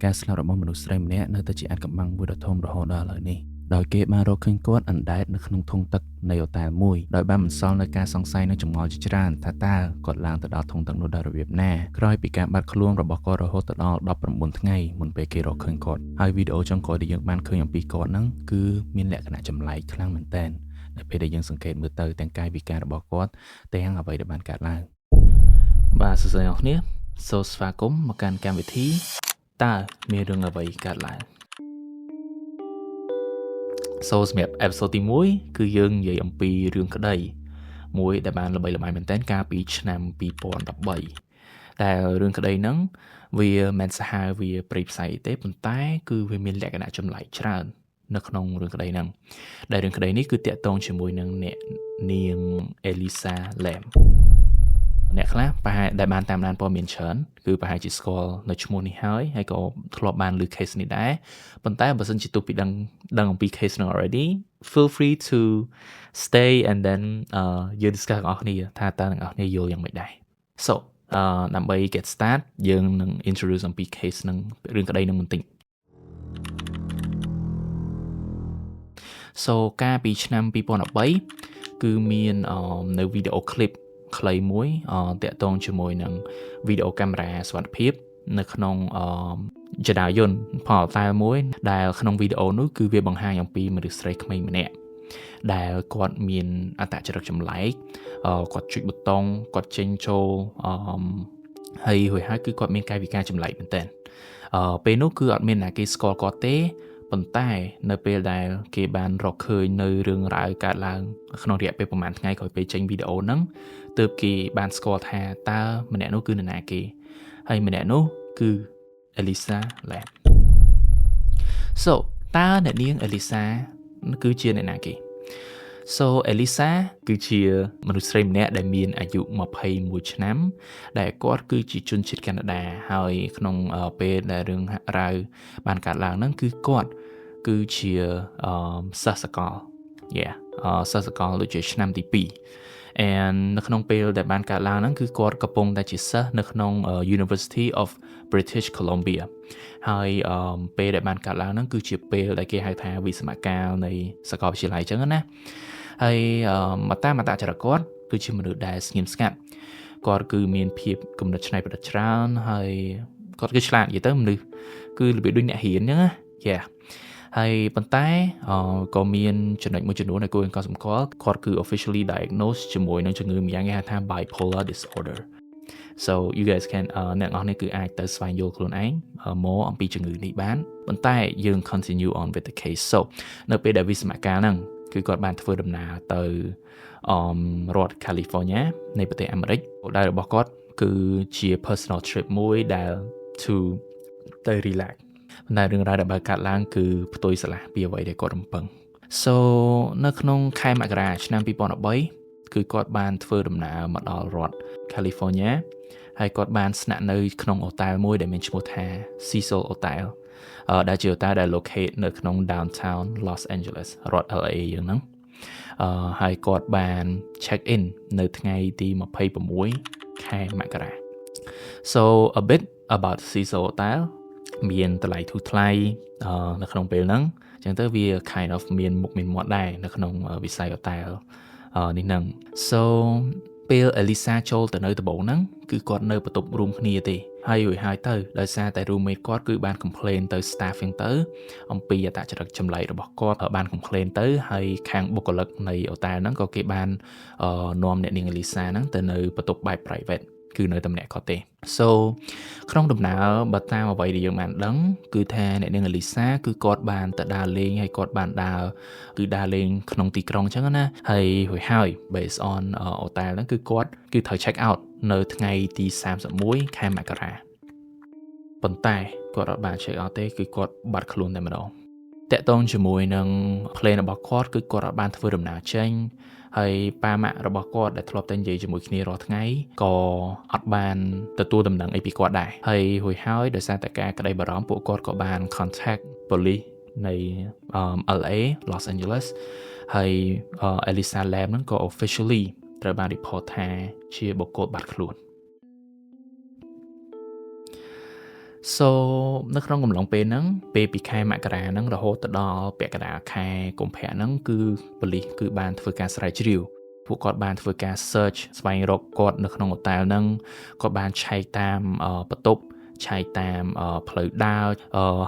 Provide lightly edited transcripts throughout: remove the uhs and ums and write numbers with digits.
ការស្លាប់របស់មនុស្សស្រីម្នាក់នៅតែជាអាថ៌កំបាំងមួយដ៏ធំរហូតដល់ឥឡូវនេះដោយគេបានរកឃើញគាត់អណ្ដែតនៅក្នុងធុងទឹកនៃអូតែលមួយដោយបានបន្សល់នូវការសង្ស័យនិងចម្ងល់ជាច្រើនថាតើគាត់ឡើងទៅដល់ធុងទឹកនោះដោយរបៀបណាក្រោយពីការបាត់ខ្លួនរបស់គាត់រហូតទៅដល់19ថ្ងៃមុនពេលគេរកឃើញគាត់ហើយវីដេអូចុងក្រោយដែលយើងបានឃើញអំពីគាត់ហ្នឹងគឺមានលក្ខណៈចម្លែកខ្លាំងមែនទែននៅពេលដែលយើងសង្កេតមើលទៅទាំងកាយវិការរបស់គាត់ទាំងអ្វីដែលបានកើតឡើង បាទសួស្តីអ្នកនរគ្នាសូមស្វាគមន៍មកកាន់កម្មវិធីតើមានរឿងអ្វីកើតឡើង So សម្រាប់ episode ទី1គឺយើងនិយាយអំពីរឿងក្តីមួយដែលបានល្បីល្បាញមែនទែនកាលពីឆ្នាំ2013តែរឿងក្តីហ្នឹងវាមិនសាហាវវាព្រៃផ្សៃទេប៉ុន្តែគឺវាមានលក្ខណៈចម្លែកច្រើននៅក្នុងរឿងក្តីហ្នឹងដែលរឿងក្តីនេះគឺតាក់ទងជាមួយនឹងអ្នកនាង Elisa Lam អ្នកខ្លះប្រហែលដែលបានតាមដានព័ត៌មានច្រើនគឺប្រហែលជាស្គាល់នៅឈ្មោះនេះហើយហើយក៏ធ្លាប់បានឮ case នេះដែរប៉ុន្តែបើសិនជាទោះពីដឹងដឹងអំពី case នោះ already, feel free to stay and then យើង discuss ទាំងអស់គ្នាថាតើអ្នកនរគ្នាយល់យ៉ាងម៉េចដែរ So ដើម្បី get start យើងនឹង introduce អំពី case នឹងរឿងក្តីនឹងបន្តិច So កាលពីឆ្នាំ2013គឺមាននៅវីដេអូ clip ខ្លីមួយតាក់ទងជាមួយនឹងវីដេអូកាមេរ៉ាសុវត្ថិភាពនៅក្នុងជណ្ដើរយន្តផលតែមួយដែលក្នុងវីដេអូនោះគឺវាបង្ហាញអំពីមនុស្សស្រីក្មេងម្នាក់ដែលគាត់មានអត្តចរិតចម្លែកគាត់ចុចប៊ូតុងគាត់ចេញចូលអឺហើយរួចហើយគឺគាត់មានកាយវិការចម្លែកមែនទែនអឺពេលនោះគឺអត់មានអ្នកគេស្គាល់គាត់ទេប៉ុន្តែនៅពេលដែលគេបានរកឃើញនៅរឿងរ៉ាវកើតឡើងក្នុងរយៈពេលប្រហែលថ្ងៃក្រោយពេលចេញវីដេអូហ្នឹងទើបគេបានស្គាល់ថាតើម្នាក់នោះគឺនរណាគេហើយម្នាក់នោះគឺ Elisa Lam So តើអ្នកនាង Elisa គឺជាអ្នកណាគេ So Elisa គឺជាមនុស្សស្រីម្នាក់ដែលមានអាយុ21ឆ្នាំ ដែលគាត់គឺជាជនជាតិកាណាដាហើយក្នុងពេលដែលរឿងរ៉ាវបានកើតឡើងហ្នឹងគឺគាត់គឺជាសិស្សសាកល Yeah សិស្សសាកលដូចជាឆ្នាំទី2 and នៅក្នុងពេលដែលបានកើតឡើងហ្នឹងគឺគាត់កំពុងតែជាសិស្សនៅក្នុង University of British Columbia ហើយពេលដែលបានកើតឡើងហ្នឹងគឺជាពេលដែលគេហៅថាវិស្សមកាលនៃសាកលវិទ្យាល័យអញ្ចឹងណាហើយមកតាមអត្តចរិតគាត់គឺជាមនុស្សដែលស្ងៀមស្ងាត់គាត់គឺមានភាពគំនិតច្នៃប្រឌិតច្រើនហើយគាត់គឺឆ្លាតនិយាយទៅមនុស្សគឺរបៀបដូចអ្នករៀនអញ្ចឹងណា Yeah ហើយប៉ុន្តែក៏មានចំណុចមួយចំនួនដែលគួរឲ្យកត់សម្គាល់គាត់គឺ officially diagnosed ជាមួយនឹងជំងឺម្យ៉ាងគេហៅថា bipolar disorder. So you guys can អ្នកនរនេះគឺអាចទៅស្វែងយល់ខ្លួនឯងមកអំពីជំងឺនេះបានប៉ុន្តែយើង continue on with the case. So នៅពេលដែលវិស្សមកាលហ្នឹងគឺគាត់បានធ្វើដំណើរទៅអមរដ្ឋ California នៃប្រទេសអាមេរិកដែលរបស់គាត់គឺជា personal trip មួយដែល to ទៅ relax ប៉ុន្តែរឿងរ៉ាវដែលបើកើតឡើងគឺផ្ទុយស្រឡះពីអ្វីដែលគាត់រំពឹង So នៅក្នុងខែមករាឆ្នាំ2013គឺគាត់បានធ្វើដំណើរមកដល់រដ្ឋ California ហើយគាត់បានស្នាក់នៅក្នុងអូតែលមួយដែលមានឈ្មោះថា Cecil Hotel ដែលជាអូតែលដែល locate នៅក្នុង downtown Los Angeles រដ្ឋ LA យើងហ្នឹងអឺហើយគាត់បាន check in នៅថ្ងៃទី26ខែមករា So a bit about Cecil Hotel មានតម្លៃធូរថ្លៃនៅក្នុងពេលហ្នឹងអញ្ចឹងទៅវា kind of មានមុខមានមាត់ដែរនៅក្នុងវិស័យ hotel នេះហ្នឹង So ពេល Elisa ចូលទៅនៅដំបូងហ្នឹងគឺគាត់នៅបន្ទប់រួមគ្នាទេហើយរួចហើយទៅដោយសារតែ roommate គាត់គឺបាន complain ទៅ staff ហ្នឹងទៅអំពីអត្តចរិតចម្លែករបស់គាត់បាន complain ទៅហើយខាងបុគ្គលិកនៃ hotel ហ្នឹងក៏គេបាននាំអ្នកនាង Elisa ហ្នឹងទៅនៅបន្ទប់បែប private គឺនៅតែម្នាក់គាត់ទេ So ក្នុងដំណើរបើតាមអ្វីដែលយើងបានដឹងគឺថាអ្នកនាងអេលីសាគឺគាត់បានទៅដើរលេងហើយគាត់បានដើរគឺដើរលេងក្នុងទីក្រុងអញ្ចឹងណាហើយរួចហើយ based on hotel ហ្នឹងគឺគាត់គឺត្រូវ check out នៅថ្ងៃទី31ខែមករាប៉ុន្តែគាត់អត់បាន check out ទេគឺគាត់បាត់ខ្លួនតែម្ដងតាក់ទងជាមួយនឹង plane របស់គាត់គឺគាត់អត់បានធ្វើដំណើរចេញហើយប៉ាម៉ាក់របស់គាត់ដែលធ្លាប់តែនិយាយជាមួយគ្នារាល់ថ្ងៃក៏អត់បានទទួលដំណឹងអីពីគាត់ដែរហើយរួចហើយដោយសារតែការក្តីបារម្ភពួកគាត់ក៏បាន contact police នៃ LA Los Angeles ហើយ Elisa Lam ហ្នឹងក៏ officially ត្រូវបាន report ថាជាបុគ្គលបាត់ខ្លួន So នៅក្នុងកំឡុងពេលហ្នឹងពេលពីខែមករាហ្នឹងរហូតទៅដល់ពាក់កណ្ដាលខែកុម្ភៈហ្នឹងគឺប៉ូលីសគឺបានធ្វើការស្រាវជ្រាវពួកគាត់បានធ្វើការ search ស្វែងរកគាត់នៅក្នុងអូតែលហ្នឹងគាត់បានឆែកតាមបន្ទប់ឆែកតាមផ្លូវដើរ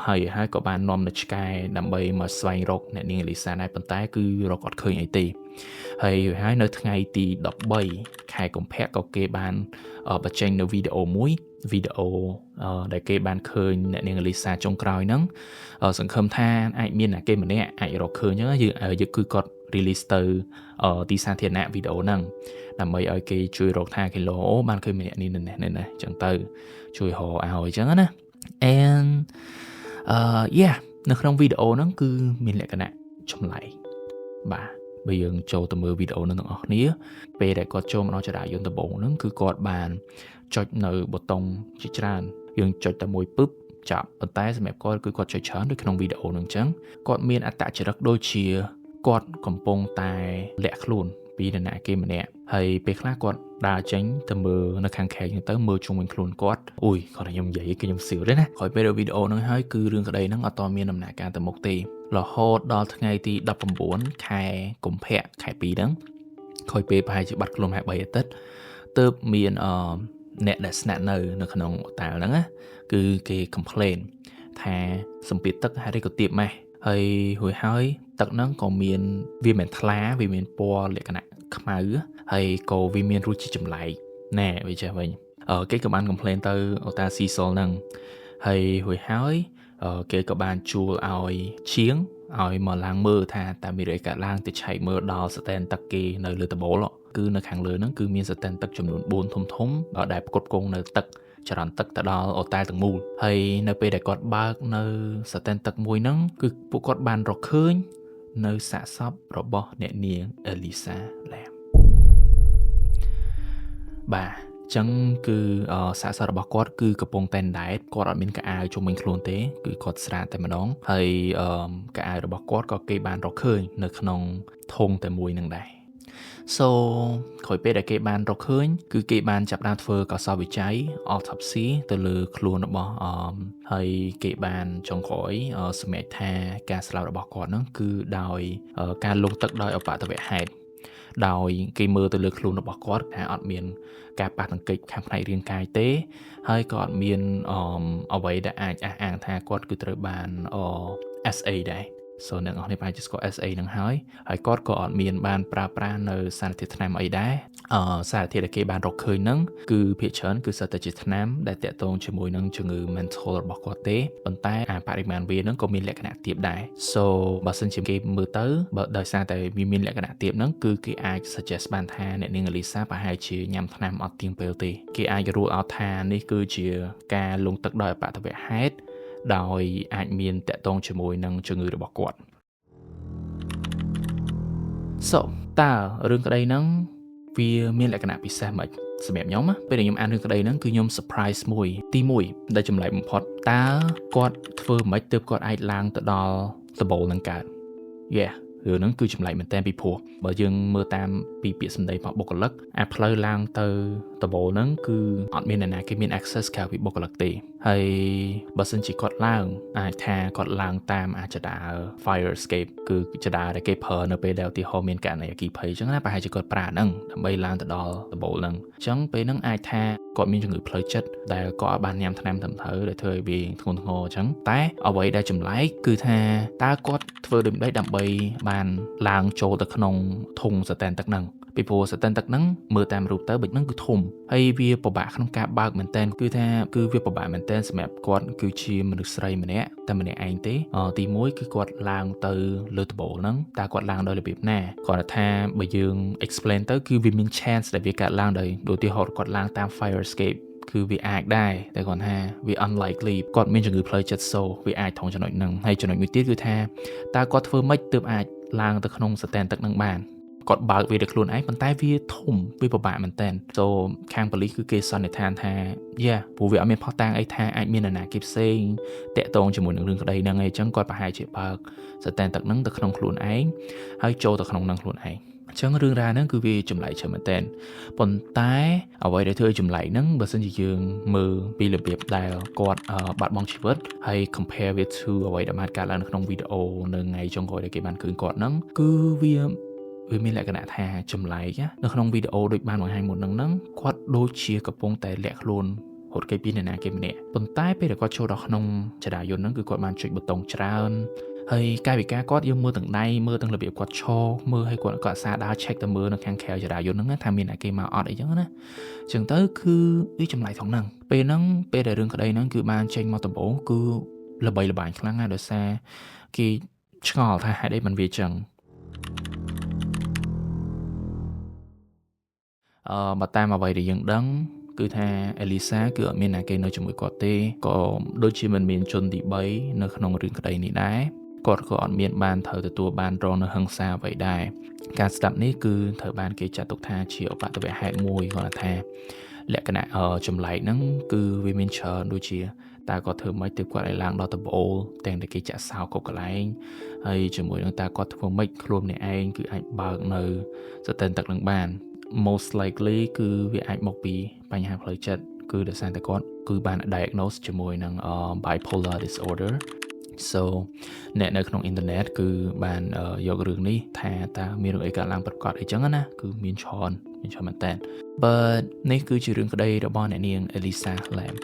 ហើយហើយក៏បាននាំនៅឆ្កែដើម្បីមកស្វែងរកអ្នកនាងអេលីសាដែរប៉ុន្តែគឺរកអត់ឃើញអីទេហើយហើយនៅថ្ងៃទី13ខែកុម្ភៈក៏គេបានបញ្ចេញនៅវីដេអូមួយវីដេអូដែលគេបានឃើញអ្នកនាងអេលីសាចុងក្រោយហ្នឹងសង្ឃឹមថាអាចមានអ្នកគេម្នាក់អាចរកឃើញហ្នឹងយើងយើងគឺគាត់ release ទៅទីសាធារណៈវីដេអូហ្នឹងដើម្បីឲ្យគេជួយរកថាគីឡូបានឃើញម្នាក់នេះនេះនេះអញ្ចឹងទៅជួយរកឲ្យអញ្ចឹងណា and yeah នៅក្នុងវីដេអូហ្នឹងគឺមានលក្ខណៈចម្លែកបាទបើយើងចូលទៅមើលវីដេអូនឹងទាំងអស់គ្នាពេលដែលគាត់ចូលមកដល់ចរាយន្តដំបូងហ្នឹងគឺគាត់បានចុចនៅប៊ូតុងជាច្រើនយើងចុចតែមួយពឹបចាប់ប៉ុន្តែសម្រាប់គាត់គឺគាត់ចុចច្រើនដូចក្នុងវីដេអូហ្នឹងអញ្ចឹងគាត់មានអត្តចរិតដូចជាគាត់កំពុងតែលាក់ខ្លួនពីនរណាគេម្នាក់ហើយពេលខ្លះគាត់ដើរចេញទៅមើលនៅខាងក្រៅហ្នឹងទៅមើលជុំវិញខ្លួនគាត់អូយគាត់ខ្ញុំនិយាយគឺខ្ញុំសៀវទេណាក្រោយពេលវីដេអូហ្នឹងហើយគឺរឿងក្តីហ្នឹងអត់តមានដំណើរការទៅមុខទេរហូតដល់ថ្ងៃទី19ខែកុម្ភៈខែ2ហ្នឹងក្រោយពេលប្រហែលជាបាត់ខ្លួនហើយ3អាទិត្យទើបមានអឺអ្នកដែលស្នាក់នៅនៅក្នុងអូតែលហ្នឹងណាគឺគេ complain ថាសម្ពាធទឹកហេតុអីក៏ទាបម៉េះហើយរួចហើយទឹកហ្នឹងក៏មានវាមិនថ្លាវាមានពណ៌លក្ខណៈខ្មៅហើយក៏វាមានរសជាតិចម្លែកណែវាចេះវិញគេក៏បាន complain ទៅអូតែល Cecil ហ្នឹងហើយរួចហើយគេក៏បានជួលឲ្យជាងឲ្យមកឡើងមើលថាតើមានអីកើតឡើងទៅឆែកមើលដល់ស្តែនទឹកគេនៅលើដំបូលគឺនៅខាងលើហ្នឹងគឺមានស្តែនទឹកចំនួន4ធំធំដែលផ្គត់ផ្គង់នៅទឹកចរន្តទឹកទៅដល់អូតែលទាំងមូលហើយនៅពេលដែលគាត់បើកនៅស្តែនទឹកមួយហ្នឹងគឺពួកគាត់បានរកឃើញនៅសាកសពរបស់អ្នកនាងអេលីសាឡាមបាទចឹងគឺសាកសពរបស់គាត់គឺកំពុងតែដែតគាត់អត់មានកៅអៅជុំវិញខ្លួនទេគឺគាត់ស្រាតតែម្ដងហើយកៅអៅរបស់គាត់ក៏គេបានរកឃើញនៅក្នុងធុងតែមួយនឹងដែរ So ក្រោយពេលដែលគេបានរកឃើញគឺគេបានចាប់ផ្ដើមធ្វើកោសលវិច័យ autopsy ទៅលើខ្លួនរបស់អមហើយគេបានចុងក្រោយសម្រេចថាការស្លាប់របស់គាត់ហ្នឹងគឺដោយការលង់ទឹកដោយអបតវហេតុដោយគេមើលទៅលើខ្លួនរបស់គាត់ថាអត់មានការប៉ះទង្គិចខាងផ្នែករាងកាយទេហើយក៏អត់មានអ្វីដែលអាចអះអាងថាគាត់គឺត្រូវបាន SA ដែរ so អ្នកនរគ្នាប្រហែលជាស្គាល់ SA នឹងហើយហើយគាត់ក៏អត់មានបានប្រើប្រាស់នៅសារធាតុថ្នាំអីដែរអឺសារធាតុដែលគេបានរកឃើញហ្នឹងគឺភាគច្រើនគឺសុទ្ធតែជាថ្នាំដែលតាក់ទងជាមួយនឹងជំងឺ mental របស់គាត់ទេប៉ុន្តែអាបរិមាណវាហ្នឹងក៏មានលក្ខណៈទាបដែរ so បើសិនជាគេមើលទៅបើដោយសារតែវាមានលក្ខណៈទាបហ្នឹងគឺគេអាច suggest បានថាអ្នកនាងអេលីសាប្រហែលជាញ៉ាំថ្នាំអត់ទៀងពេលទេគេអាច rule out ថានេះគឺជាការលង់ទឹកដោយអបតវហេតុដោយអាចមានតាក់ទងជាមួយនឹងជំងឺរបស់គាត់ So តើរឿងក្តីហ្នឹងវាមានលក្ខណៈពិសេសម៉េចសម្រាប់ខ្ញុំពេលដែលខ្ញុំអានរឿងក្តីហ្នឹងគឺខ្ញុំ surprise មួយទី1ដែលចម្លែកបំផុតតើគាត់ធ្វើម៉េចទើបគាត់អាចឡើងទៅដល់ដំបូលនឹងកើត Yeah រឿងហ្នឹងគឺចម្លែកមែនតើពីព្រោះបើយើងមើលតាមពីពាក្យសម្ដីរបស់បុគ្គលិកអាផ្លូវឡើងទៅដំបូលហ្នឹងគឺអត់មានអ្នកណាគេមាន access ក្រៅពីបុគ្គលិកទេហើយបើសិនជាគាត់ឡើងអាចថាគាត់ឡើងតាមអាចដា fire escape គឺជណ្ដើរដែលគេប្រើនៅពេលដែលឧទាហរណ៍មានករណីអគ្គីភ័យអញ្ចឹងណាប្រហែលជាគាត់ប្រើហ្នឹងដើម្បីឡើងទៅដល់ដំបូលហ្នឹងអញ្ចឹងពេលហ្នឹងអាចថាគាត់មានជំងឺផ្លូវចិត្តដែលគាត់អាចបានញ៉ាំថ្នាំត្រឹមត្រូវដែលធ្វើឲ្យវាធ្ងន់ធ្ងរអញ្ចឹងតែអ្វីដែលចម្លែកគឺថាតើគាត់ធ្វើដូចម្ដេចដើម្បីបានឡើងចូលទៅក្នុងធុងសតែនទឹកហ្នឹងពីព្រោះសតែនទឹកហ្នឹងមើលតាមរូបទៅបិចហ្នឹងគឺធំហើយវាពិបាកក្នុងការបើកមែនតើគឺថាគឺវាពិបាកមែនតើសម្រាប់គាត់គឺជាមនុស្សស្រីម្នាក់តែម្នាក់ឯងទេទី1គឺគាត់ឡើងទៅលើដំបូលហ្នឹងតើគាត់ឡើងដោយរបៀបណាគាត់ថាបើយើង explain ទៅគឺវាមាន chance ដែលវាកើតឡើងដោយដូចទីហោគាត់ឡើងតាម fire escape គឺវាអាចដែរតែគាត់ថាវា unlikely គាត់មានជំងឺផ្លូវចិត្ត so វាអាចថងចំណុចហ្នឹងហើយចំណុចមួយទៀតគឺថាតើគាត់ធ្វើម៉េចទើបអាចឡើងទៅក្នុងសតែនទឹកហ្នឹងបានគាត់បើកវាដោយខ្លួនឯងប៉ុន្តែវាធំវាពិបាកមែនតើ so ខាងប៉ូលីសគឺគេសន្និដ្ឋានថា yeah ព្រោះវាអត់មានផុសតាងអីថាអាចមាននរណាគេផ្សេងតាក់ទងជាមួយនឹងរឿងក្តីហ្នឹងឯងអញ្ចឹងគាត់ប្រហែលជាបើកសតែនទឹកហ្នឹងទៅក្នុងខ្លួនឯងហើយចូលទៅក្នុងហ្នឹងខ្លួនឯង អញ្ចឹងរឿងរ៉ាវហ្នឹងគឺវាចម្លែកច្រើនមែនតើប៉ុន្តែអ្វីដែលធ្វើឲ្យចម្លែកហ្នឹងបើសិនជាយើងមើលពីរបៀបដែលគាត់បាត់បង់ជីវិតហើយ compare វា to អ្វីដែលបានកើតឡើងនៅក្នុងវីដេអូនៅថ្ងៃចុងក្រោយដែលគេបានឃើញគាត់ហ្នឹងគឺវាមានលក្ខណៈថាចម្លែកនៅក្នុងវីដេអូដូចបានបង្ហាញមុនហ្នឹងគាត់ដូចជាកំពុងតែលាក់ខ្លួនរត់គេពីនរណាគេម្នាក់ប៉ុន្តែពេលដែលគាត់ចូលដល់ក្នុងចរាយន្តហ្នឹងគឺគាត់បានចុចប៊ូតុងច្រើនហើយកាយវិការគាត់យើងមើលទាំងដៃមើលទាំងរបៀបគាត់ឈរមើលឲ្យគាត់គាត់អាសាដើរ check ទៅមើលនៅខាងក្រៅចរាយន្តហ្នឹងថាមានអ្នកគេមកអត់អីចឹងណាចឹងទៅគឺវាចម្លែកថងហ្នឹងពេលហ្នឹងពេលដែលរឿងក្តីហ្នឹងគឺបានចេញមកដំបូងគឺល្បីល្បាញខ្លាំងណាស់ដោយសារគេឆ្ងល់ថាហេតុអីបានវាចឹងបើតាមអ្វីដែលយើងដឹងគឺថាអេលីសាគឺអត់មានអ្នកគេនៅជាមួយគាត់ទេក៏ដូចជាមិនមានជនទី3នៅក្នុងរឿងក្តីនេះដែរគាត់ក៏អត់មានបានត្រូវទទួលបានរងនៅហិង្សាអ្វីដែរការស្ដាប់នេះគឺត្រូវបានគេចាត់ទុកថាជាឧបទ្ទវហេតុមួយគាត់ថាលក្ខណៈចម្លែកហ្នឹងគឺវាមានច្រើនដូចជាតើគាត់ធ្វើម៉េចទើបគាត់ឲ្យឡើងដល់ដំបូលទាំងតែគេចាក់សោគ្រប់កន្លែងហើយជាមួយនឹងតើគាត់ធ្វើម៉េចខ្លួនម្នាក់ឯងគឺអាចបើកនៅស្ទើរទឹកនឹងបាន most likely គឺវាអាចមកពីបញ្ហាផ្លូវចិត្តគឺដោយសារតែគាត់គឺបាន diagnose ជាមួយនឹង bipolar disorder so អ្នកនៅក្នុងអ៊ីនធឺណិតគឺបានយករឿងនេះថាតើមានរឿងអីកើតឡើងប្រាកដអីចឹងណាគឺមានច្រើនមានច្រើនមែនតើ but នេះគឺជារឿងក្តីរបស់អ្នកនាង Elisa Lam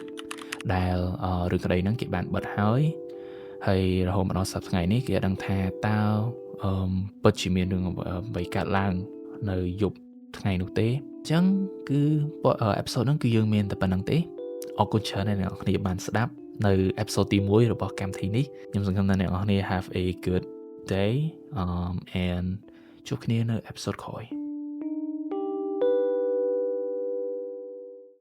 ដែលរឿងក្តីហ្នឹងគេបានបិទហើយហើយរហូតមកដល់សប្តាហ៍ថ្ងៃនេះគេអត់ដឹងថាតើពិតជាមានរឿងអ្វីកើតឡើងនៅយប់ថ្ងៃនោះទេអញ្ចឹងគឺ episode ហ្នឹងគឺយើងមានតែប៉ុណ្្នឹងទេអរគុណច្រើនដែលអ្នកនរគ្នាបានស្ដាប់នៅ episode ទី1របស់កម្មវិធីនេះខ្ញុំសង្ឃឹមថាអ្នកនរគ្នា have a good day and ជួបគ្នានៅ episode ក្រោយ។